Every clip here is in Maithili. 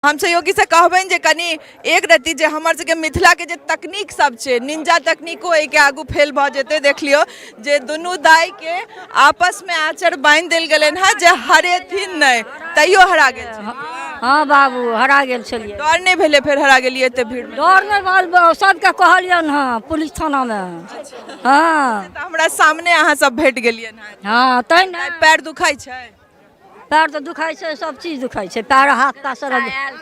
हम सहयोगी से कहबनि जे कनि एक रत्ती जे हमर सबके मिथिलाके जे तकनीक सब छै, निंजा तकनीको एहिके आगू फेल भऽ जेतै। देख लियौ जे दुनू दाइके आपसमे आँचर बान्हि देल गेलनि हेँ जे हरेथिन नहि, तैयो हरा गेल छै। हँ बाबू, हरा गेल छलियै। डर नहि भेलै फेर हरा गेलियै एते भीड़मे? डर नहि भेल, सबके कहलियनि हँ पुलिस थानामे। हँ, तऽ हमरा सामने अहाँ सब भेट गेलियनि हेँ। हँ, तैँ ने। पैर दुखाइ छै? पैर तऽ दुखाइ छै, सब चीज दुखाइ छै, पैर हाथ ता सब।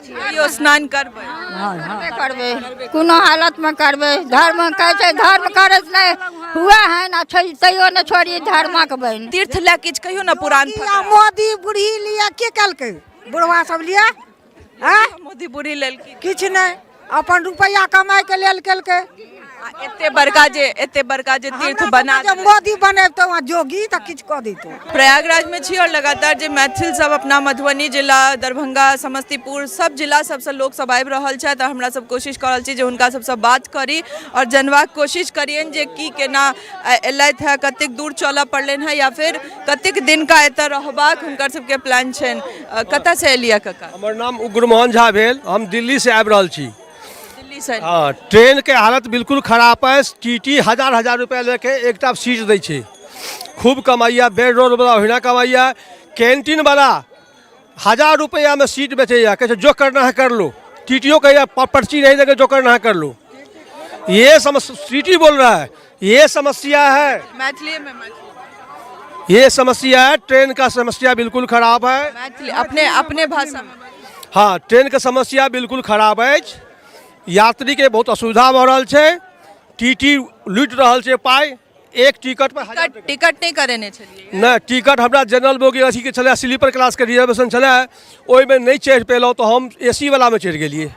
तैयो स्नान करबै? हँ हँ, करबै, कोनो हालतमे करबै। धर्म कहै छै, धर्म करैत नहि हुए हन आ छै, तैयो नहि छोड़ी धर्मक बनि। तीर्थ लए किछु कहियौ ने, पुरान आ मोदी बूढ़ी लिए की केलकै? बुढ़वा सब लिए आँय? मोदी बूढ़ी लेलखिन किछु नहि, अपन रुपैआ कमाइके लेल केलकै। आ एते बड़का जे तीर्थ बना जे मोदी बनेबतौ आ जोगी तऽ किछु कऽ दैतौ। प्रयागराज में छी और लगातार जे मैथिल सब अपना मधुबनी जिला, दरभंगा, समस्तीपुर सब जिला सबसँ लोक सब आबि रहल छथि, आ हमरा सब कोशिश कऽ रहल छी जे हुनका सबसँ बात करी और जनबाक कोशिश करियनि जे की केना एलथि है, कतेक दूर चलऽ पड़लनि है या फिर कतेक दिनका एतऽ रहबाक हुनकर सबके प्लान छनि। कतऽसँ एलियै कका? हमर नाम उग्रमोहन झा भेल, हम दिल्लीसँ आबि रहल छी। दिल्ली से? हँ। ट्रेनके हालत बिल्कुल खराब अछि। टी टी हजार हजार रुपया लेके एकटा सीट दै छै, खूब कमाइया। बेड रोलवला ओहिना कमाइया। कैंटीनवला 1000 रुपैआमे सीट बेचैया, कहै छै जो करना है कर लो। टी टीओ कहैया पर्ची नहीं देंगे, जो करना है कर लो। ये समस्या टी टी बोल रहा है, ये समस्या है। मैथिली में, मैथिली। ये समस्या है, ट्रेन का समस्या बिल्कुल खराब है। मैथिली, अपने अपने भाषा में। हाँ, ट्रेनके समस्या बिल्कुल खराब अछि। यात्रीके बहुत असुविधा भऽ रहल छै। टी टी लूटि रहल छै पाइ, एक टिकट पर 1000 टिकट। टिकट नहि करेने छलियै? नहि, टिकट हमरा जनरल बोगी अथीके छलै, स्लीपर क्लासके रिजर्वेशन छलै, ओहिमे नहि चढ़ि पेलहुँ तऽ हम ए सी वलामे चढ़ि गेलियै।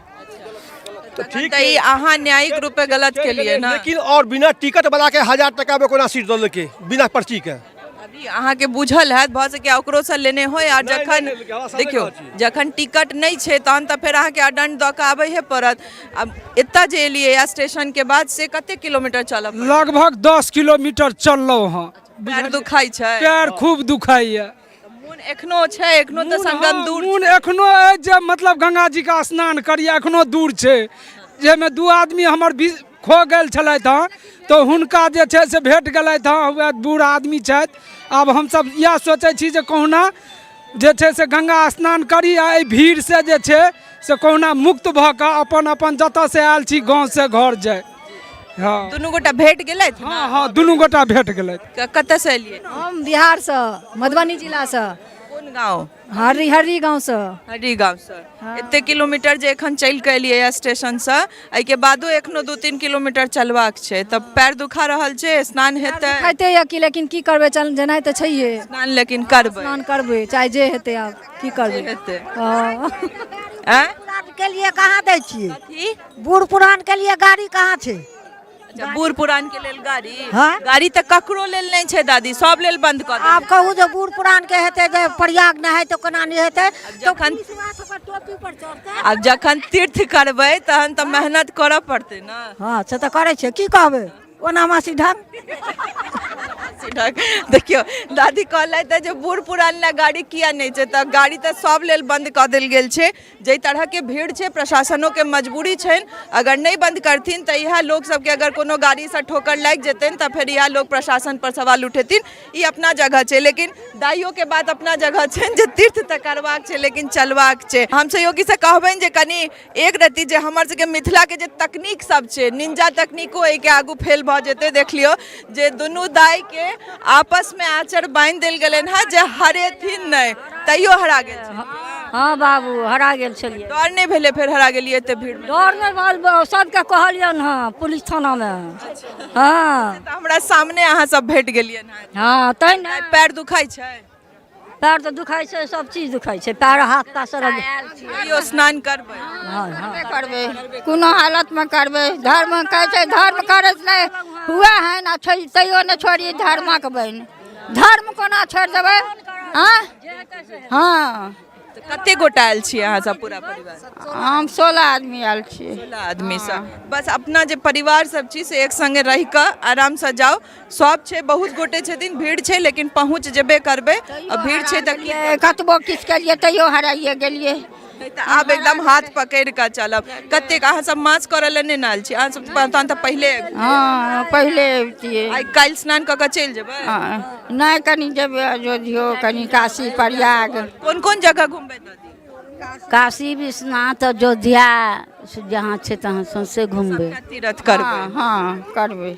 तऽ ठीक, तऽ ई अहाँ न्यायिक रूपे गलत केलियै ने। लेकिन आओर बिना टिकट वलाके 1000 टाकामे कोना सीट दऽ देलकै बिना पर्चीके? अभी अहाँके बुझल हैत, भऽ सकैए ओकरोसँ लेने होय। आ नहि, जखन नहि लेलकै, हमरा सामने देखियौ, कहै छी। जखन टिकट नहि छै तहन तऽ फेर अहाँके अडंड दऽ कऽ आबैहे पड़त। आब एतऽ जे एलियै या स्टेशनके बाद से कते किलोमीटर चलऽ पड़ल? लगभग 10 किलोमीटर चललहुँ हँ। पैर दुखाइ छै? पैर खूब दुखाइए। मोन एखनो छै? एखनो तऽ संगम दूर। मोन एखनो अछि जे मतलब गंगा जी के स्नान करी, एखनो दूर छै। जाहिमे 2 आदमी हमर भी खो गेल छलथि हँ, तऽ हुनका जे छै से भेट गेलथि हँ, वएह बूढ़ आदमी छथि। आब हमसब इएह सोचै छी जे कहुना जे छै से गंगा स्नान करी आ एहि भीड़सँ जे छै से कहुना मुक्त भऽ कऽ अपन अपन जतऽसँ आयल छी गाँवसँ घर जाइ। हँ, दुनू गोटा भेट गेलथि? हँ हँ, दुनू गोटा भेट गेलथि। कतऽसँ एलियै? हम बिहारसँ, मधुबनी जिलासँ। कोन गाँव? हर्री, हर्री गाँवसँ। हर्री गाँवसँ। एते किलोमीटर जे एखन चलि कऽ एलियै ये स्टेशनसँ, एहिके बादो एखनो 2-3 किलोमीटर चलबाक छै, तऽ पैर दुखा रहल छै? स्नान हेतै? खाइते यऽ कि, लेकिन की करबै, चल जेनाइ तऽ छैहे। स्नान लेकिन करबै? स्नान करबै, चाहे जे हेतै, आब की करबै। हेतै। हँ। आँय? पुरान के लिए कहाँ दै छियै? कथी? बूढ़ पुरान के लिए गाड़ी कहाँ छै? अच्छा, बूढ़ पुरान के लेल गाड़ी? हाँ। गाड़ी तऽ ककरो लेल नहि छै दादी, सब लेल बंद कऽ आब देलकै। कहू जे बूढ़ पुरान के हेतै जे प्रयाग नहाय तऽ कोना नहि हेतै? तऽ जखन पुलिसवा सबके टोपी पर चढ़तै। आब जखन तीर्थ करबै तहन तऽ मेहनत करऽ पड़तै ने। हँ, से तऽ करै छियै, की कहबै, ओना मासी ढंग। देखियौ, दादी कहलथि जे बूढ़ पुरान लए गाड़ी किया नहि छै, तऽ गाड़ी तऽ सब लेल बंद कऽ देल गेल छै। जाहि तरहके भीड़ छै, प्रशासनोके मजबूरी छनि, अगर नहि बंद करथिन तऽ इएह लोक सबके अगर कोनो गाड़ीसँ ठोकर लागि जेतनि तऽ फेर इएह लोक प्रशासन पर सवाल उठेथिन। ई अपना जगह छै, लेकिन दाइयोके बात अपना जगह छनि जे तीर्थ तऽ करबाक छै लेकिन चलबाक छै। हम सहयोगीसँ कहबनि जे कनि एक रत्ती जे हमर सबके मिथिलाके जे तकनीक सब छै, निंजा तकनीको एहिके आगू फेल भऽ जेतै। देख लियौ जे दुनू दाइके आपसमे आँचर बान्हि देल गेलनि हेँ जे हरेथिन नहि, तैयो हरा गेल छै। हँ बाबू, हरा गेल छलियै। डर नहि भेलै फेर हरा गेलियै एते भीड़मे? डर नहि भेल, सबके कहलियनि हँ पुलिस थानामे। हँ, तऽ हमरा सामने अहाँ सब भेट गेलियनि हँ। हँ, तैँ ने। पैर दुखाइ छै? पैर तऽ दुखाइ छै, सब चीज दुखाइ छै, पैर हाथ ता सब। तैयो स्नान करबै? हँ हँ, करबै, कोनो हालतमे करबै। धर्म कहै छै, धर्म करैत नहि हुए हन आ छै, तैयो नहि छोड़ी धर्मक बनि। धर्म कोना छोड़ि देबै? आँय? हँ। तऽ कते गोटा आयल छियै अहाँ सब पूरा परिवार? हम 16 आदमी आयल छियै। 16 आदमी सँ। बस अपना जे परिवार सब छी से एक संगे रहि कऽ आरामसँ जाउ। सब छै, बहुत गोटे छथिन, भीड़ छै, लेकिन पहुँच जेबे करबै। आ भीड़ छै तऽ की कतबो किछु केलियै तैयो हराइए गेलियै। नहि तऽ आब एकदम हाथ पकड़ि कऽ चलब। कतेक अहाँ सब मास करऽ लए नहि ने आयल छी? अहाँ सब तहन तऽ पहिले अबितियै। हँ, पहिले अबितियै। आइ काल्हि स्नान कऽ कऽ चलि जेबै? हँ, नहि, कनि जेबै अयोध्यो, कनि काशी प्रयाग। कोन कोन जगह घुमबै दादी? काशी विश्वनाथ अयोध्या जहाँ छै तहाँ सौंसे घुमबै। सबटा तीर्थ करबै? हँ, करबै।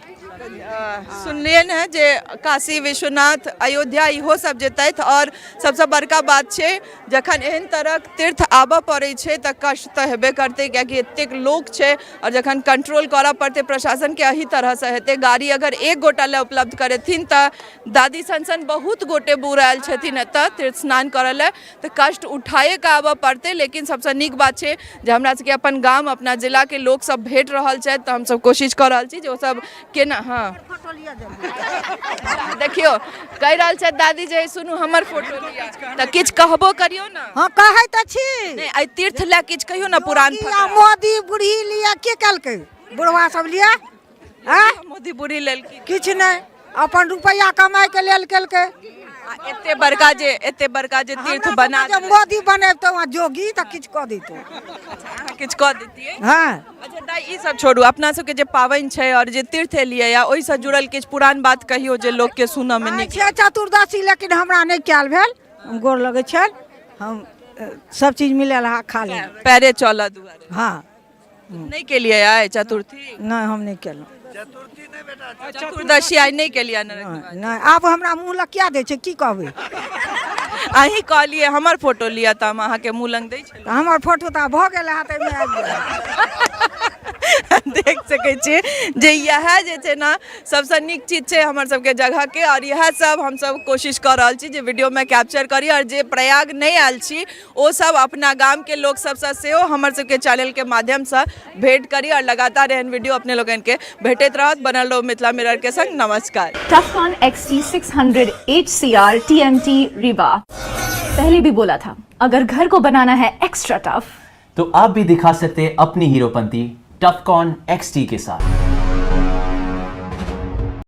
सुनलियनि हेँ जे काशी विश्वनाथ अयोध्या इहो सब जेतथि। आओर सबसँ बड़का बात छै, जखन एहन तरहक तीर्थ आबऽ पड़ै छै तऽ कष्ट तऽ हेबे करतै, कियाकि एतेक लोक छै आओर जखन कंट्रोल करऽ पड़तै प्रशासनके एही तरहसँ हेतै। गाड़ी अगर एक गोटा लए उपलब्ध करेथिन तऽ दादी सन सन बहुत गोटे बूढ़ आयल छथिन एतऽ तीर्थ स्नान करऽ लए, तऽ कष्ट उठाए कऽ आबऽ पड़तै। लेकिन सबसँ नीक बात छै जे हमरा सबके अपन गाम, अपना जिलाके लोक सब भेट रहल छथि, तऽ हमसब कोशिश कऽ रहल छी जे ओसब केना। हँ, देखियौ, कहि रहल छथि दादी जे सुनू, हमर फोटो लिअ, तऽ किछु कहबो करियौ ने। हँ, कहै तऽ छी। नहि, एहि तीर्थ लए किछु कहियौ ने, पुरान योगी आ मोदी बूढ़ी लिए के केलकै? बुढ़वा सब लिए आँय? मोदी बूढ़ी लेलखिन? किछु नहि, अपन रुपैआ कमाइके लेल केलकै। आ एते बड़का जे तीर्थ हमरा बना सबके जे मोदी बनेबतौ आ जोगी तऽ किछु कऽ दैतौ। अहाँ किछु कऽ दैतियै? हँ। अच्छा दाइ, ई सब छोड़ू, अपना सबके जे पाबनि छै आओर जे तीर्थ एलियै या ओहिसँ जुड़ल किछु पुरान बात कहियौ जे लोकके सुनऽमे नीक छै। चतुर्दशी, लेकिन हमरा नहि कयल भेल। हम गोर लगै छनि, हम सब चीज मिलल हा खा लेब। पैरे चलऽ दुआरे? हँ। नहि केलियै आइ चतुर्थी? नहि, हम नहि केलहुँ चतुर्दशी, आइ नहि केलियै। नहि, आब हमरा मुँह लग किया दै छै? की कहबै? अहीं कहलियै हमर फोटो लिअ, तऽ हम अहाँके मुँह लग दै छलहुँ। तऽ हमर फोटो तऽ भऽ गेल हँ, ताहिमे आबि गेल। देख सकै छियै जे इएह जे छै ने सबसँ नीक चीज छै हमर सबके जगहके, आओर इएह सब हमसब कोशिश कऽ रहल छी जे वीडियोमे कैप्चर करी, आओर जे प्रयाग नहि आयल छी ओ सब अपना गामके लोक सबसँ सेहो हमर सबके चैनलके माध्यमसँ भेंट करी, आओर लगातार एहन वीडियो अपने लोकनिके भेटैत रहत। बनल रहू मिथिला मिररके संग। नमस्कार। Tufcon XT600 HCR TMT Rewa। पहले भी बोला था, अगर घर को बनाना है एक्स्ट्रा टफ तो आप भी दिखा सकते हैं अपनी हीरोपंती टफकॉन XT के साथ।